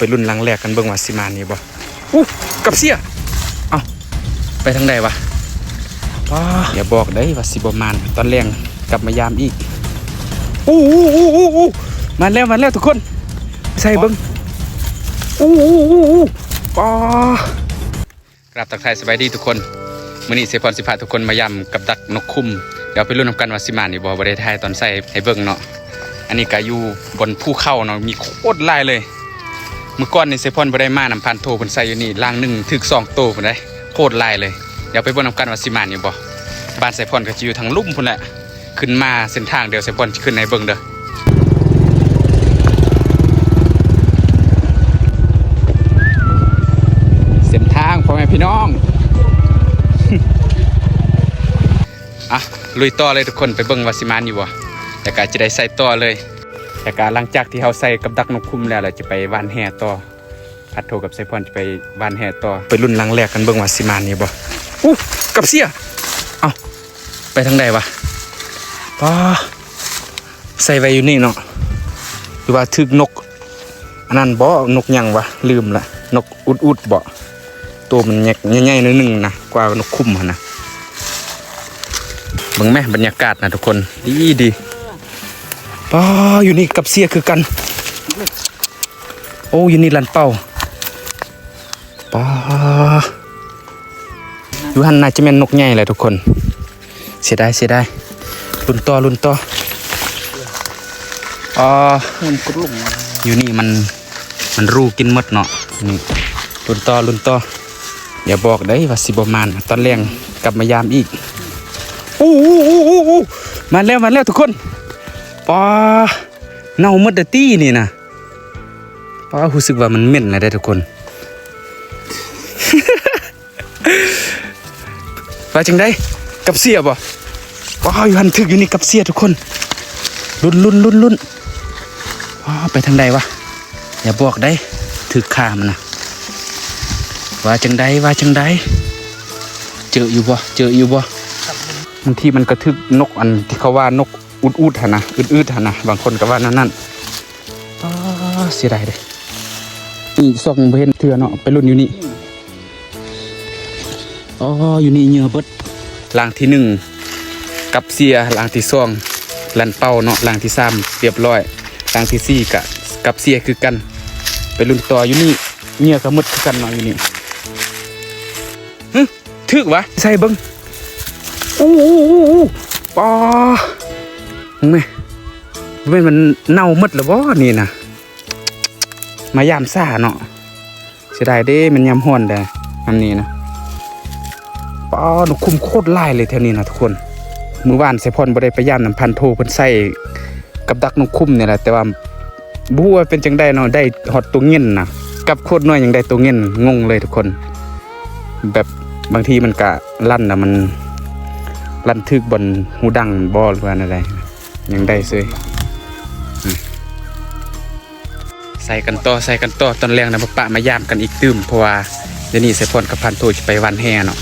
ໄປລຸ້ນຫຼັງແລກກັນເບິ່ງວ່າຊິມານີ້ບໍ່. ອູ້ ກັບເຊຍ. ເອົ້າ ໄປທາງໃດວະ? ວ້າ ຢ່າບອກເດ້ວ່າຊິບໍ່ມານ. ຕອນແລງກັບມາຢາມອີກ. ອູ້ ອູ້ ອູ້ ອູ້ ມາແລ້ວ ມາແລ້ວທຸກຄົນ. ໃສ່ເບິ່ງ. ອູ້ ອູ້ ອູ້ ອູ້ ປ້າ. ກາບທັກທາຍສະບາຍດີທຸກຄົນ. ມື້ນີ້ເຊພອນຊິພາທຸກຄົນມາຢາມກັບດັກນົກຂຸມ. ດຽວໄປລຸ້ນນຳກັນວ່າຊິມານີ້ບໍ່. ບໍ່ໄດ້ຖ່າຍຕອນໃສ່ໃຫ້ເບິ່ງເນາະ. ອັນນີ້ກະຢູ່ບົນພູເຂົາເນາະ, ມີໂຄດຫຼາຍເລີຍ. ມື້ກ່ອນນີ້ເຊພອນບໍ່ໄດ້ມານຳ ຜ່ານໂທເພິ່ນໃສ່ຢູ່ນີ້ ຫຼັງໜຶ່ງຖືກສອງໂຕພຸ້ນເດ້. ໂຄດຫຼາຍເລີຍ. ດຽວໄປເບິ່ງນຳກັນວ່າຊິມານີ້ບໍ່. ບ້ານເຊພອນກໍຈະຢູ່ທາງລຸ່ມພຸ້ນແຫຼະ. ຂຶ້ນມາເສັ້ນທາງ ດຽວເຊພອນຈະຂຶ້ນໃຫ້ເບິ່ງເດີ. ເສັ້ນທາງ ພໍ່ແມ່ພີ່ນ້ອງ. ອ່ະ ລຸຍຕໍ່ເລີຍທຸກຄົນ, ໄປເບິ່ງວ່າຊິມານຢູ່ບໍ່. ແລ້ວກໍຈະໄດ້ໃສ່ຕໍ່ເລີຍ. ແລ້ວກໍຫຼັງຈາກທີ່ເຮົາໃສ່ກັບດັກນົກຂຸມແລ້ວ ແລ້ວຈະໄປຫວ່ານແຫຕໍ່. ພັດໂທກັບໄຊພອນຈະໄປຫວ່ານແຫຕໍ່. ໄປລຸ້ນຫຼັງແລກກັນເບິ່ງວ່າຊິມານຢູ່ບໍ່. ອູ້ ກັບເຊຍ. ເອົ້າ ໄປທາງໃດວະ? ປ້າ ໃສ່ໄວ້ຢູ່ນີ້ເນາະ. ຫຼືວ່າຖືກນົກອັນນັ້ນບໍ່? ນົກຫຍັງວະ? ລືມລະ. ນົກອຸດໆບໍ່? ໂຕມັນໃຫຍ່ ໃຫຍ່ໜ້ອຍໜຶ່ງນະ ກວ່ານົກຂຸມຫັ້ນນະ. ເບິ່ງແມ ບັນຍາກາດນະທຸກຄົນ ດີໆ. ປ້າ ຢູ່ນີ້ກັບເຊຍຄືກັນ. ໂອ້ ຢູ່ນີ້ລັນເປົ້າ. ປ້າ ຢູ່ຫັ້ນໜ້າຈະແມ່ນນົກໃຫຍ່ແຫຼະທຸກຄົນ. ເສຍດາຍ ເສຍດາຍ. ລຸ້ນຕໍ່ ລຸ້ນຕໍ່. ອໍ ມັນກຸດລົງມາ. ຢູ່ນີ້ມັນ ມັນຮູກິນໝົດເນາະ. ນີ້ ລຸ້ນຕໍ່ ລຸ້ນຕໍ່. ຢ່າບອກເດ້ວ່າຊິບໍ່ມານ. ຕອນແລງກັບມາຢາມອີກ. ອູ້ ອູ້ ອູ້ ອູ້ ມາແລ້ວ ມາແລ້ວທຸກຄົນ. ປ້າ ເນົ່າໝົດແລ້ວຕິນີ້ນະ. ປ້າ ຮູ້ສຶກວ່າມັນເໝັນແລ້ວເດ້ທຸກຄົນ. ວ່າຈັ່ງໃດ? ກັບເຊຍບໍ່? ວ້າວ ຢູ່ຫັ້ນຖືກຢູ່ນີ້ກັບເຊຍທຸກຄົນ. ລຸ້ນ ລຸ້ນ ລຸ້ນ ລຸ້ນ. ວ້າວ ໄປທາງໃດວະ? ຢ່າບອກໃດ ຖືກຂາມັນນະ. ວ່າຈັ່ງໃດ? ວ່າຈັ່ງໃດ? ເຈີຢູ່ບໍ່? ເຈີຢູ່ບໍ່? ບາງທີມັນກະຖືກນົກອັນທີ່ເຂົາວ່ານົກອຸດໆຫັ້ນນະ ອືດໆຫັ້ນນະ ບາງຄົນກະວ່າແນວນັ້ນ. ອ້າ ເສຍດາຍເດ້. ນີ້ຊອກຍັງບໍ່ເຫັນເທື່ອເນາະ ໄປລຸ້ນຢູ່ນີ້. ອໍ ຢູ່ນີ້ເຫຍື່ອເບິດ. ຫຼັງທີໜຶ່ງກັບເຊຍ, ຫຼັງທີສອງລັນເປົ້າເນາະ, ຫຼັງທີສາມລຽບລ້ອຍ, ຫຼັງທີສີ່ກະກັບເຊຍຄືກັນ. ໄປລຸ້ນຕໍ່ຢູ່ນີ້ ເຫຍື່ອກະໝົດຄືກັນເນາະ ຢູ່ນີ້. ຫຶ ຖືກຫວາ? ໃສ່ເບິ່ງ. ອູ້ ອູ້ ອູ້ ອູ້ ປາ ເບິ່ງແມ. ບໍ່ແມ່ນມັນເນົ່າໝົດແລ້ວບໍ່ນີ້ນະ? ມາຢາມຊ້າເນາະ. ເສຍດາຍເດ້ ແມ່ນຍາມຮ້ອນແດ່ ຍາມນີ້ນະ. ປາ ນົກຂຸມໂຄດຫຼາຍເລີຍແຖວນີ້ນະທຸກຄົນ. ມື້ວານໄຊພອນບໍ່ໄດ້ໄປຢາມນຳ ພັນໂທເພິ່ນໃສ່ ກັບດັກນົກຂຸມນີ້ແຫຼະ ແຕ່ວ່າບໍ່ຮູ້ວ່າເປັນຈັ່ງໃດເນາະ ໄດ້ຮອດໂຕເຫງັນນະ ກັບໂຄດນ້ອຍຍັງໄດ້ໂຕເຫງັນ. ງົງເລີຍທຸກຄົນ. ແບບບາງທີມັນກະລັນນະ ມັນລັນຖືກບ່ອນຫູດັງບໍ່ ຫຼືວ່າແນວໃດ ຍັງໄດ້ເສີຍ. ອືມ ໃສ່ກັນຕໍ່ ໃສ່ກັນຕໍ່. ຕອນແລງນະ ມາປະມາຢາມກັນອີກຕື່ມ ເພາະວ່າດຽວນີ້ໄຊພອນກັບພັນໂທຈະໄປຫວ່ານແຫເນາະ.